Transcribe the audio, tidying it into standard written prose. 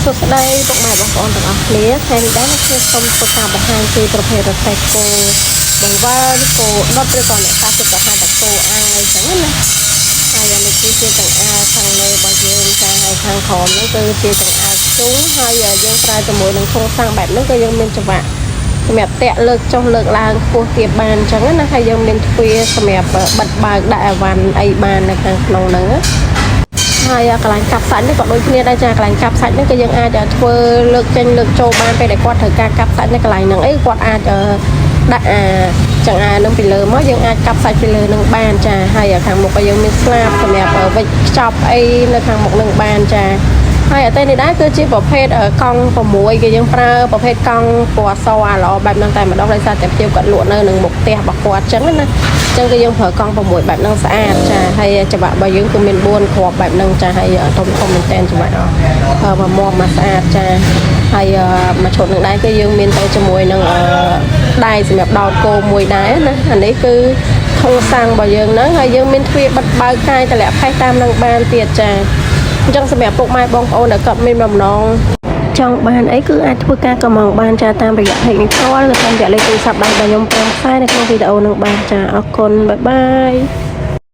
សួស្តីពុកម៉ែបងប្អូនទាំងអស់គ្នាថ្ងៃនេះដែរខ្ញុំសូមធ្វើការបង្ហាញពីប្រភេទរទេះគោបង្វិលគោដុតឬក៏អ្នកខ្លះគេក៏ហៅថាគោអាយអញ្ចឹងណាហើយអានេះគឺជាចង្អើខាងលើរបស់យើងចាហើយខាងក្រោមហ្នឹងគឺជាចង្អើខ្ជុងហើយយើងប្រើជាមួយនឹងធុងសាំងបែបហ្នឹងក៏យើងមានចង្វាក់សម្រាប់តាក់លើកចុះលើកឡើងខ្ពស់ទាបបានអញ្ចឹងណាហើយយើងមានទ្វារសម្រាប់បិទបើកដាក់អីវ៉ាន់អីបាននៅខាងក្នុងហ្នឹងណា ហើយកន្លែងកាប់សាច់នេះក៏ដូចគ្នាដែរចាកន្លែងកាប់សាច់នេះក៏យើងអាចធ្វើលើកចេញលើកចូលបានពេលដែលគាត់ត្រូវការកាប់សាច់នៅកន្លែងហ្នឹងអីគាត់អាចដាក់អាចង្អានឹងពីលើមកយើងអាចកាប់សាច់ពីលើនឹងបានចាហើយខាងមុខក៏យើងមានស្លាបសម្រាប់វេចខ្ចប់អីនៅខាងមុខនឹងបានចាហើយអតេនេះដែរគឺជាប្រភេទកង់6គេយើងប្រើប្រភេទកង់ពណ៌សអាល្អបែបហ្នឹងតែម្ដងដោយសារតែភ្ញៀវគាត់លក់នៅនឹងមុខផ្ទះរបស់គាត់អញ្ចឹងណាអញ្ចឹងគឺយើងប្រើកង់6បែបហ្នឹងស្អាតចាហើយច្បាក់របស់យើងគឺមាន4គ្រាប់បែបហ្នឹងចាហើយធំធំមែនតើច្បាក់មកមាំមកស្អាតចាហើយមួយឈុតនឹងដែរគឺយើងមានទៅជាមួយនឹងដៃសម្រាប់ដោតគោមួយដែរណាអានេះគឺធុងសាំងរបស់យើងហ្នឹងហើយយើងមានទ្វារបិទបើកកាយតម្លាក់ផេះតាមនឹងបានទៀតចាអញ្ចឹងសម្រាប់ពុកម៉ែបងប្អូនដែលគាត់មានបំណងចង់បានអីគឺអាចធ្វើការកម្មង់បានចាតាមរយៈ page នេះផ្ទាល់ឬតាមរយៈលេខទូរស័ព្ទដៃរបស់ខ្ញុំ5ខ្សែនៅក្នុងវីដេអូនឹងបានចាអរគុណ bye bye.